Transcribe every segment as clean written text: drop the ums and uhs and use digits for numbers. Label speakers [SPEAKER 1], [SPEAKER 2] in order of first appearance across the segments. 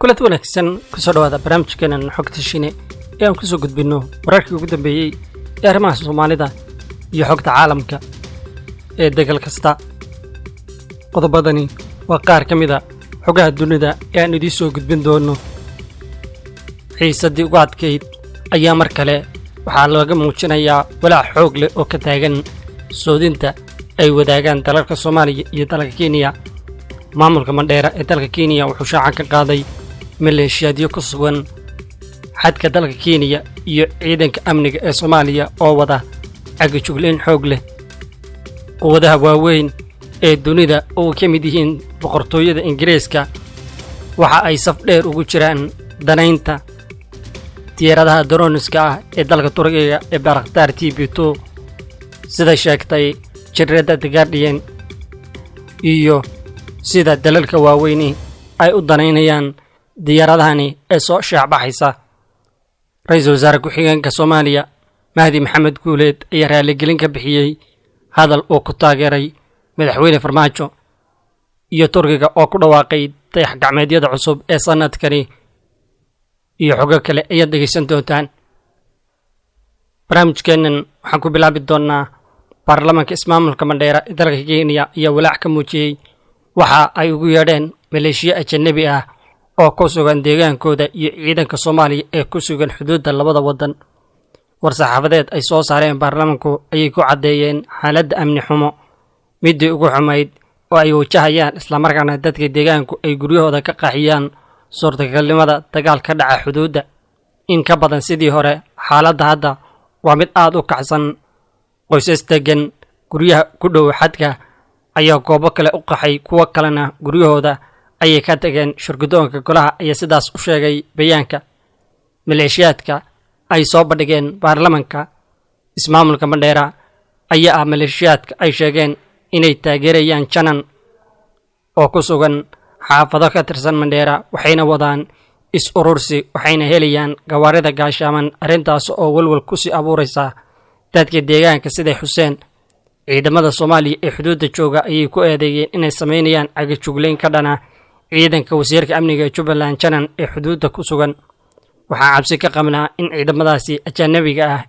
[SPEAKER 1] Kulanti wanaagsan, kusoo dhawaada barnaamijkeenan Xogta Shine ee aan kusoo gudbinno wararkii ugu dambeeyey ee arrimaha Soomaalida iyo xogta caalamka ee degal kasta. Qodobadani waa qaar ka mid ah xogaha dunida ee aan idiin soo gudbin doonno. Xiisaddii ugu adkayd ayaa mar kale waxaa laga muujinayaa walaac xoog leh oo ka taagan soohdinta ay wadaagaan dalalka Soomaaliya iyo dalka Kenya. Maamulka Mandheera ee dalka Kenya wuxuu shaacan ka qaaday maleeshiyaadyo ku sugan xadka dalka Kenya iyo ciidanka amniga ee Soomaaliya oo wada cagajuglayn xoog leh. Quwadaha waaweyn ee dunida oo ka mid yihiin Boqortooyada Ingiriiska waxa ay saf dheer ugu jiraan danaynta diyaaradaha drones-ka ah ee dalka Turkiga ee Bayraktar TB2, sida sheegtay jariidadda The Guardian, iyo sida dalalka waaweyni ay u danaynayaan diyaaradahani ee soo shaacbaxaysa. Ra-iisul wasaare ku-xigeenka Soomaaliya Mahdi Maxamed Guuleed ayaa raaligelin ka bixiyey hadal uu ku taageeray Madaxweyne Farmaajo. Iyo Turkiga oo ku dhawaaqay dayax gacmeedyada cusub ee sanadkani iyo xogo kale ayaad dhegaysan doontaan. Barnaamijkeennan waxaan ku bilaabi doonnaa baarlamaanka ismaamulka Mandheera ee dalka Kenya ayaa walaac ka muujiyey waxa ay ugu yeedheen maleeshiyo ajanabi ah oo ku sugan deegaankooda iyo ciidanka Soomaaliya ee ku sugan xuduudda labada waddan. War-saxaafadeed ay soo saareen baarlamaanku ayay ku caddeeyeen xaaladda amni xumo middii ugu xumayd oo ay wajahayaan, islamarkaana dadka deegaanku ay guryahooda ka qaxiyaan suurtagalnimada dagaal ka dhaca xuduudda in ka badan sidii hore. Xaaladda hadda waa mid aad u kacsan. Qoysas degan guryaha ku dhow xadka ayaa goobo kale u qaxay, kuwo kalena guryahooda ayay ka tageen. Shirgudoonka golaha ayaa sidaas u sheegay bayaanka. Maleeshiyaadka ay soo bandhigeen baarlamanka ismaamulka Mandheera ayaa ah maleeshiyaadka ay sheegeen inay taageerayaan Janan oo ku sugan xaafado ka tirsan Mandheera, waxayna wadaan is urursi, waxayna helayaan gawaarida gaashaaman, arrintaas oo walwal kusii abuuraysa dadka deegaanka, siday xuseen. Ciidamada Soomaaliya ee xuduudda jooga ayay ku eedeeyeen inay samaynayaan cagajuglayn ka dhana ciidanka wasiirka amniga ee Jubbaland Janan ee xuduudda ku sugan. Waxaa cabsi ka qabnaa in ciidamadaasi ajaanabiga ah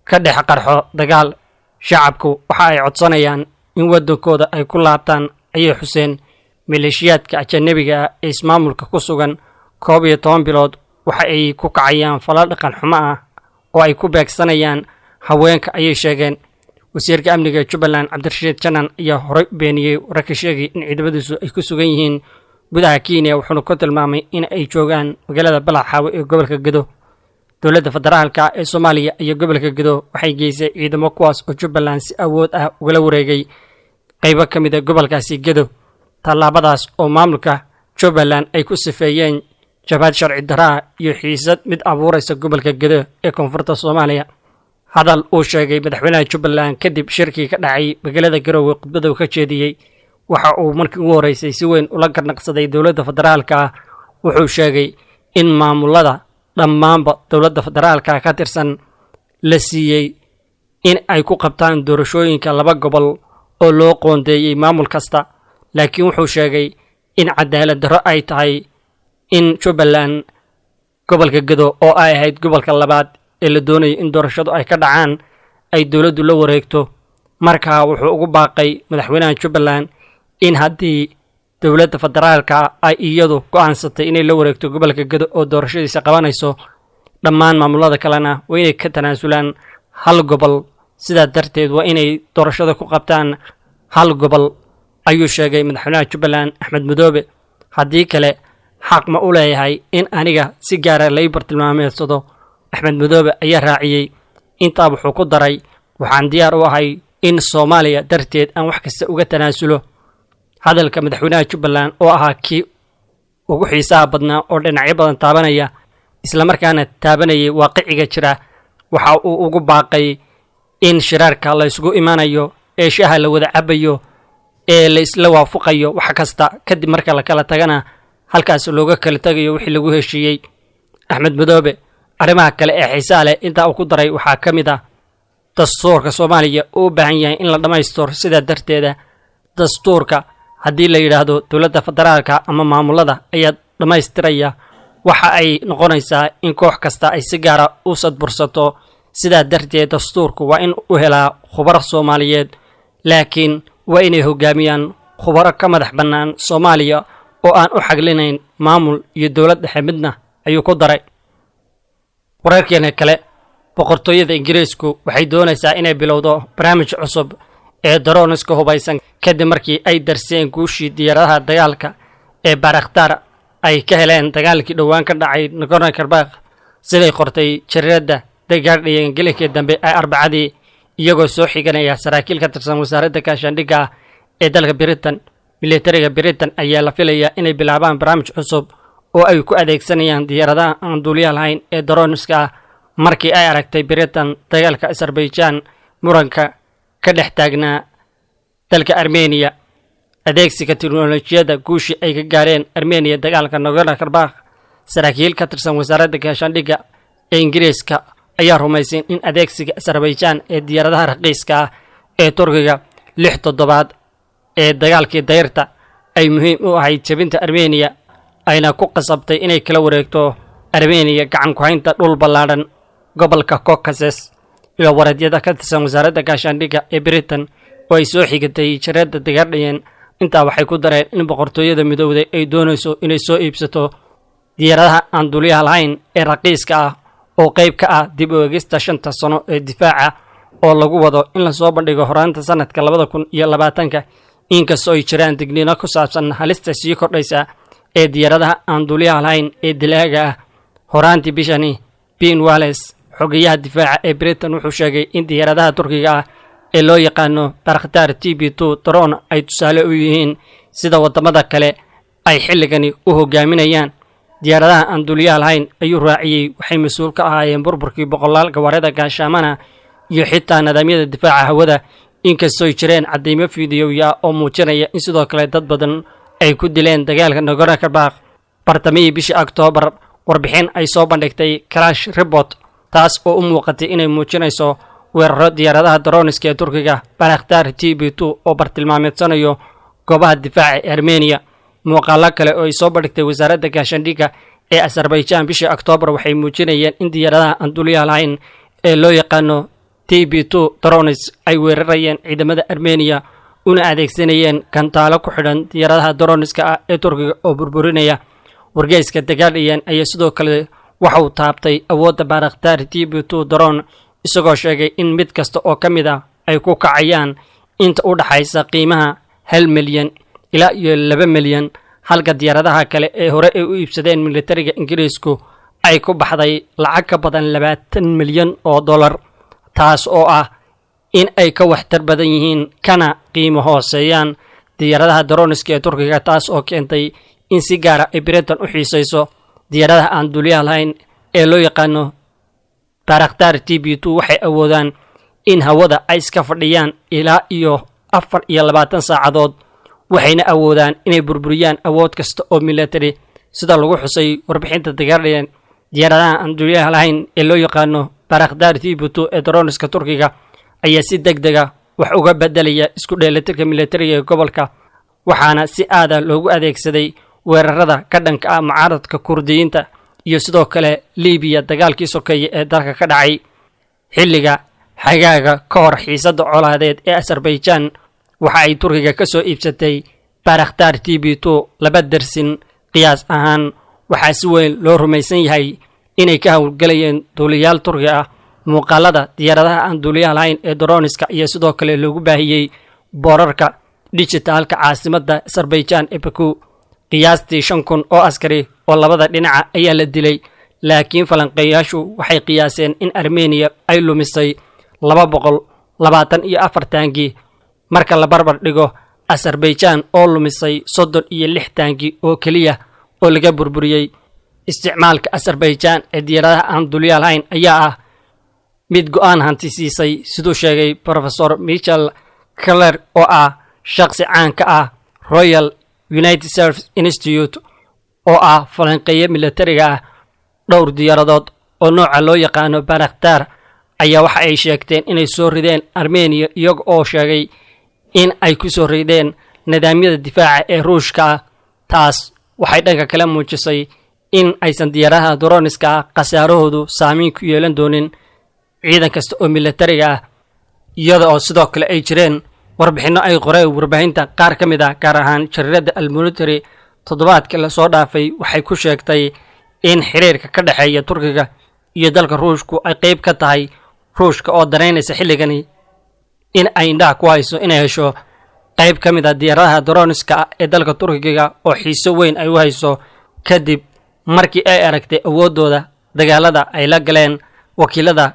[SPEAKER 1] ka dhex qarxo dagaal. Shacabku waxa ay codsanayaan in waddankooda ay ku laabtaan, ayay xuseen. Maleeshiyaadka ajaanabiga ah ee ismaamulka ku sugan 11 bilood waxa ay ku kacayaan falal dhaqan xumo ah oo ay ku beegsanayaan haweenka, ayay sheegeen. Wasiirka amniga ee Jubbaland Cabdirashiid Janan ayaa horey u beeniyey wararka sheegay in ciidamadiisu ay ku sugan yihiin gudaha Kenya, wuxuuna ku tilmaamay in ay joogaan magaalada Balaxaawe ee gobolka Gedo. Dowladda federaalka ee Soomaaliya iyo gobolka Gedo waxay geysay ciidamo, kuwaas oo Jubbaland si awood ah ugala wareegay qaybo ka mid ah gobolkaasi Gedo, tallaabadaas oo maamulka Jubbaland ay ku sifeeyeen jabhad sharci daraa iyo xiisad mid abuuraysa gobolka Gedo ee koonfurta Soomaaliya. Hadal uu sheegay madaxweynaha Jubbaland kadib shirkii ka dhacay magaalada Garowe, khudbada uu ka jeediyey, waxa uu markii ugu horreysay si weyn ula garnaqsaday dowladda federaalka ah. Wuxuu sheegay in maamulada dhammaanba dowladda federaalka ka tirsan la siiyey in ay ku qabtaan doorashooyinka laba gobol oo loo qoondeeyey maamul kasta, laakiin wuxuu sheegay in cadaalad darro ay tahay in Jubbaland gobolka Gedo, oo ay ahayd gobolka labaad ee la doonayo in doorashadu ay ka dhacaan, ay dowladdu la wareegto. Markaa wuxuu ugu baaqay madaxweynaha Jubbaland in haddii dowladda federaalka ay iyadu go'aansatay inay la wareegto gobolka Gedo oo doorashadiisa qabanayso, dhammaan maamulada kalena waa inay ka tanaasulaan hal gobol. Sidaa darteed waa inay doorashada ku qabtaan hal gobol, ayuu sheegay madaxweynaha Jubbaland Axmed Madoobe. Haddii kale xaq ma u leeyahay in aniga si gaara lay bartilmaameedsado, Axmed Madoobe ayaa raaciyey. Intaa wuxuu ku daray: "Waxaan diyaar u ahay in Soomaaliya darteed aan wax kasta uga tanaasulo." Hadalka madaxweynaha Jubbaland oo ahaa kii ugu xiisaha badnaa oo dhinacyo badan taabanaya, islamarkaana taabanayay waaqiciga jira, waxa uu ugu baaqay in shiraarka la isugu imaanayo ee shaha la wada cabayo ee la isla waafuqayo wax kasta, kadib marka la kala tagana halkaas looga kala tagayo wixii lagu heshiiyey. Axmed Madoobe arrimaha kale ee xiisaha leh intaa uu ku daray waxaa ka mid ah dastuurka Soomaaliya uu u baahan yahay in la dhammaystiro. Sidaa darteeda dastuurka haddii la yidhaahdo dowladda federaalka ama maamulada ayaa dhammaystiraya. Waxa ay noqonaysaa in koox kasta ay si gaara u sadbursato. Sidaa darteed dastuurku waa in u helaa khubaro Soomaaliyeed, laakiin waa inay hogaamiyaan khubaro ka madax bannaan Soomaaliya oo aan u xaglinayn maamul iyo dowlad dhexe midna, ayuu ku daray. Wararkeena kale, Boqortooyada Ingiriisku waxay doonaysaa inay bilowdo barnaamij cusub ee drones-ka hubaysan, kadib markii ay darseen guushii diyaaradaha dagaalka ee Bayraktar ay ka heleen dagaalkii dhowaan ka dhacay Nagorno Karabakh, siday qortay jariiradda The Guardian gelinkii dambe ee Arbacadii, iyagoo soo xiganaya saraakiil ka tirsan wasaaradda gaashaandhigga ah ee dalka Britain. Militariga Britain ayaa la filayaa inay bilaabaan barnaamij cusub oo ay ku adeegsanayaan diyaaradaha aan duuliyaha lahayn ee drones-ka ah, markii ay aragtay Britain dagaalka Azerbaijan muranka ka dhex taagnaa dalka Armeniya. Adeegsiga teknolojiyadda guushii ay ka gaareen Armeniya dagaalka Nagorno Karabakh. Saraakiil ka tirsan wasaaradda gaashaandhigga ee Ingiriiska ayaa rumaysan in adeegsiga Azerbaijan ee diyaaradaha raqiiska ah ee Turkiga 6 toddobaad ee dagaalkii dayrta ay muhiim u ahayd jebinta Armeniya, ayna ku qasabtay inay kala wareegto Armeniya gacan ku-haynta dhul ballaadhan gobolka Caucasus. Iyo wareedyada ka tirsan wasaaradda gaashaandhigga ee Britain oo ay soo xigatay jariiradda The Guardian intaa waxay ku dareen in Boqortooyada Midowday ay doonayso inay soo iibsato diyaaradaha aan duuliyaha lahayn ee raqiiska ah oo qayb ka ah dib u eegista 5-ta sano ee difaaca oo lagu wado in lasoo bandhigo horaanta sanadka 2020-ka, inkastoo ay jiraan digniino ku saabsan halista sii kordhaysa ee diyaaradaha aan duuliyaha lahayn ee dilaaga ah. Horaantii bishani, Ben Wallace, xogayaha difaaca ee Britain, wuxuu sheegay in diyaaradaha Turkiga ah ee loo yaqaano Bayraktar TB2 drone ay tusaale u yihiin sida waddamada kale ay xilligani u hogaaminayaan. Diyaaradaha aan duuliyaha lahayn, ayuu raaciyey, waxay mas-uul ka ahaayeen burburkii boqolaal gawaarida gaashaamana iyo xitaa nidaamyada difaaca hawada, inkastooy jireen cadeymo fiidiyowya oo muujinaya in sidoo kale dad badan ay ku dileen dagaalka Nagorno Karabakh. Bartamihii bishii Oktoobar, warbixin ay soo bandhigtay Crash Report, taas oo u muuqatay inay muujinayso weeraro diyaaradaha drones-ka ee Turkiga Bayraktar TB2 oo bartilmaameedsanayo goobaha difaaca ee Armeniya. Muuqaalo kale oo ay soo bandhigtay wasaaradda gaashaandhigga ee Azerbaijan bishii Oktoobar waxay muujinayeen in diyaaradaha aan duuliyaha lahayn ee loo yaqaano TB2 drones ay weerarayeen ciidamada Armeniya, una adeegsanayeen gantaalo ku xidhan diyaaradaha drones-ka ah ee Turkiga oo burburinaya. Wargeyska The Guardian ayaa sidoo kale waxa uu taabtay awoodda Bayraktar TB2 drone, isagoo sheegay in mid kasta oo ka mid ah ay ku kacayaan inta u dhaxaysa qiimaha 1 milyan ilaa iyo 2 milyan, halka diyaaradaha kale ee hore ay u iibsadeen militariga Ingiriisku ay ku baxday lacag ka badan 20 milyan oo dollar, taas oo ah in ay ka waxtar badan yihiin kana qiimo hooseeyaan diyaaradaha drones-ka ee Turkiga, taas oo keentay in si gaara ay Britain u xiisayso diyaaradaha aan duuliyaha lahayn ee loo yaqaano Bayraktar TB2. Waxay awoodaan in hawada ay iska fadhiyaan ilaa iyo 24 saacadood, waxayna awoodaan inay burburiyaan awood kasta oo military, sida lagu xusay warbixinta The Guardian. Diyaaradaha aan duuliyaha lahayn ee loo yaqaano Bayraktar TB2 ee drones-ka Turkiga ayaa si deg dega wax uga bedelaya isku dheelitirka militariga ee gobolka, waxaana si aada loogu adeegsaday weerarada ka dhanka ah mucaaradka Kurdiyiinta iyo sidoo kale Libiya dagaalkii sokeeye ee dalka ka dhacay. Xilliga xagaaga ka hor xiisadda colaadeed ee Azerbaijan, waxa ay Turkiga ka soo iibsatay Bayraktar TB2 laba dersin qiyaas ahaan. Waxaa si weyn loo rumaysan yahay inay ka howlgelayeen duuliyaal Turki ah. Muuqaalada diyaaradaha aan duuliyaha lahayn ee drones-ka iyo sidoo kale loogu baahiyey boorarka dijitaalka caasimadda Azerbaijan ee Baku. Qiyaastii 5000 oo askari oo labada dhinaca ayaa la dilay, laakiin falanqeeyaashu waxay qiyaaseen in Armeniya ay lumisay 224 taangi, marka la barbar dhigo Azerbaijan oo lumisay 36 taangi oo keliya oo laga burburiyey. Isticmaalka Azerbaijan ee diyaaradaha aan duuliyaha lahayn ayaa ah mid go'aan hanti siisay, siduu sheegay Professor Michael Clarke, oo ah shaqsi caan ka ah Royal United Service Institute oo ah falanqeeye militariga ah. Dhowr diyaaradood oo nooca loo yaqaano Bayraktar ayaa waxa ay sheegteen inay soo rideen Armeniya, iyaga oo sheegay in ay ku soo rideen nidaamyada difaaca ee Ruushka ah. Taas waxay dhanka kale muujisay in In aysan diyaaradaha droniska ah khasaarahoodu saameyn ku yeelan doonin ciidan kasta oo militariga ah, iyada oo sidoo kale ay jireen warbixinno ay qoreen warbaahinta qaar ka mid ah, gaar ahaan jariirada Al-Military toddobaadkii lasoo dhaafay. Waxay ku sheegtay in xiriirka ka dhexeeya Turkiga iyo dalka Ruushku ay qeyb ka tahay Ruushka oo danaynaysa xilligani in ay indhaha ku hayso inay hesho qayb ka mid ah diyaaradaha droniska ah ee dalka Turkiga, oo xiiso weyn ay u hayso kadib markii ay aragtay awooddooda dagaalada ay la galeen wakiilada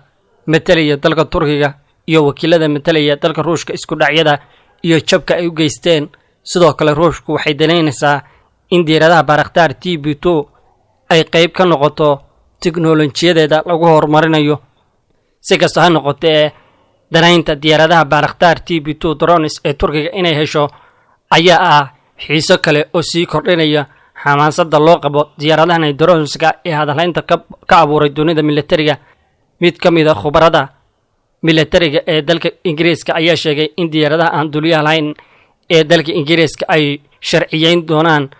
[SPEAKER 1] matalaya dalka Turkiga iyo wakiilada matalaya dalka Ruushka, isku dhacyada iyo jabka ay u geysteen. Sidoo kale Ruushku waxay danaynaysaa in diyaaradaha Bayraktar TB2 ay qayb ka noqoto tiknolojiyadeeda lagu horumarinayo. Si kasta ha noqotee, danaynta diyaaradaha Bayraktar TB2 drones ee Turkiga inay hesho ayaa ah xiiso kale oo sii kordhinaya xamaasadda loo qabo diyaaradahan droneska ee hadalhaynta ka abuuray dunida militariga. Mid ka mid ah khubarada militariga ee dalka Ingiriiska ayaa sheegay in diyaaradaha aan duuliyaha lahayn ee dalka Ingiriiska ay sharciyeyn doonaan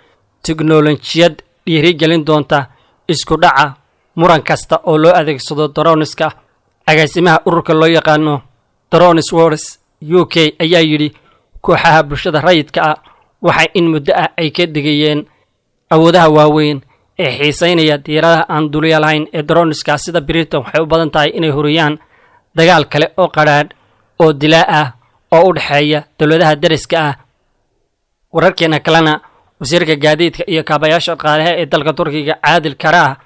[SPEAKER 1] tiknolojiyad dhiirigelin doonta isku dhaca muran kasta oo loo adeegsado droniska. Agaasimaha ururka loo yaqaano Drones Wars UK ayaa yidhi: "Kooxaha bulshada rayidka ah waxay in muddo ah ay ka digayeen awoodaha waaweyn ee xiisaynaya diyaaradaha aan duuliya lahayn ee droniska sida Britain waxay u badan tahay inay huriyaan dagaal kale oo qadhaadh oo dilaa ah oo u dhexeeya dowladaha dariska ah." Wararkeena kalena, wasiirka gaadiidka iyo kaabayaasha dhaqaalaha ee dalka Turkiga, Caadil Karaah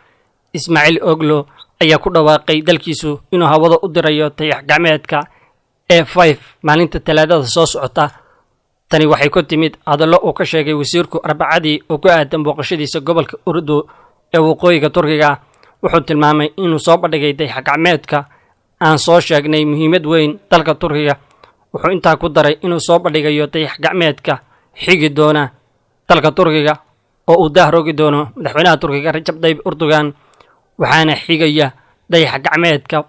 [SPEAKER 1] Ismaaciil Oglo, ayaa ku dhawaaqay dalkiisu inuu hawada u dirayo dayax gacmeedka A5 maalinta Talaadada soo socota. Tani waxay ku timid hadallo uu ka sheegay wasiirku Arbacadii oo ku aadan booqashadiisa gobolka Urdu ee waqooyiga Turkiga. Wuxuu tilmaamay inuu soo bandhigay dayax gacmeedka aan soo sheegnay muhiimad weyn dalka Turkiga. Wuxuu intaa ku daray inuu soo bandhigayo dayax gacmeedka xigi doona dalka Turkiga oo uu daah rogi doono madaxweynaha Turkiga, Rajab Tayyib Erdogan, waxaana xigaya dayax gacmeedka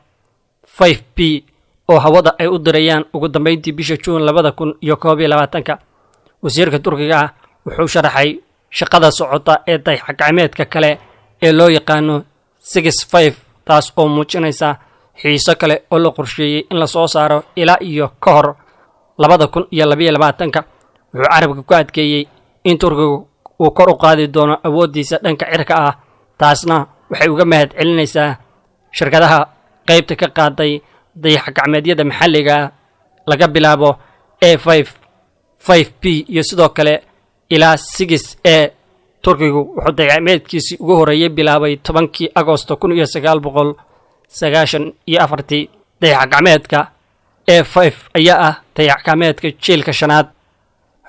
[SPEAKER 1] 5B oo hawada ay u dirayaan ugu dambeyntii bisha Juun 2021-ka. Wasiirka Turkiga ah wuxuu sharaxay shaqada socota ee dayax gacmeedka kale ee loo yaqaano 65, taas oo muujinaysa xiiso kale oo la qorsheeyey in la soo saaro ilaa iyo ka hor 2022-ka. Wuxuu carabka ku adkeeyey in Turkigu uu kor u qaadi doono awooddiisa dhanka cirka ah, taasna waxay uga mahad celinaysaa shirkadaha qaybta ka qaaday dayax gacmeedyada maxalliga laga bilaabo A5, 5B iyo sidoo kale ilaa 6A. Turkigu wuxuu dayax gacmeedkiisii ugu horreeyey bilaabay 10-kii Agosto 1994-tii. Dayax gacmeedka A5 ayaa ah dayax gacmeedka jiilka shanaad.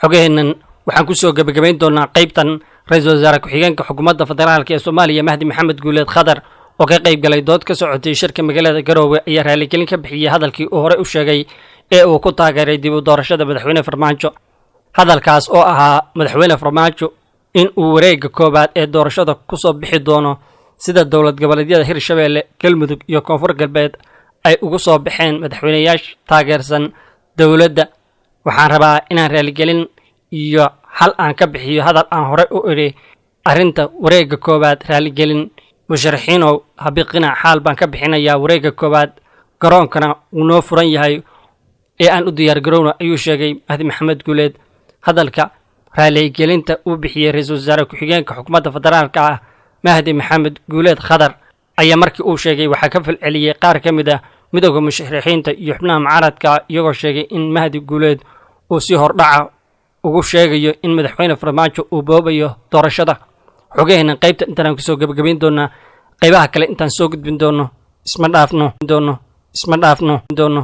[SPEAKER 1] Xogaheennan waxaan kusoo gebagabayn doonaa qaybtan. Ra-iisul wasaare ku-xigeenka xukuumadda federaalka ee Soomaaliya, Mahdi Maxamed Guuleed Khadar, oo ka qayb galay dood ka socotay shirka magaalada Garoowe, ayaa raaligelin ka bixiyey hadalkii uu horey u sheegay ee uu ku taageeray dib u doorashada madaxweyne Farmaajo. Hadalkaas oo ahaa madaxweyne Farmaajo in uu wareegga koowaad ee doorashada ku soo bixi doono sida dowlad goboleedyada Hirshabeelle, Galmudug iyo Koonfur Galbeed ay ugu soo baxeen madaxweyneyaasha taageersan dowladda. "Waxaan rabaa inaan raaligelin iyo hal aan ka bixiyo hadal aan horey u idhi arrinta wareegga koowaad. Raaligelin musharaxiinow, habiqina, xaal baan ka bixinayaa wareegga koowaad, garoonkana wuu noo furan yahay ee aan u diyaargarowna," ayuu sheegay Mahdi Maxamed Guuleed. Hadalka raaligelinta uu bixiyey ra-iisul wasaare ku-xigeenka xukuumadda federaalka ah, Mahdi Maxamed Guuleed Khadar, ayaa markii uu sheegay waxaa ka falceliyey qaar ka mid ah midowda musharaxiinta iyo xubnaha mucaaradka, iyagoo sheegay in Mahdi Guuleed uu si hordhaca ugu sheegayo in madaxweyne Farmaajo uu boobayo doorashada. Xogaheena qaybta intaan kusoo gebagabayn doonaa. Qaybaha kale intaan soo gudbin doono, isma dhaafno doono, isma dhaafno doono.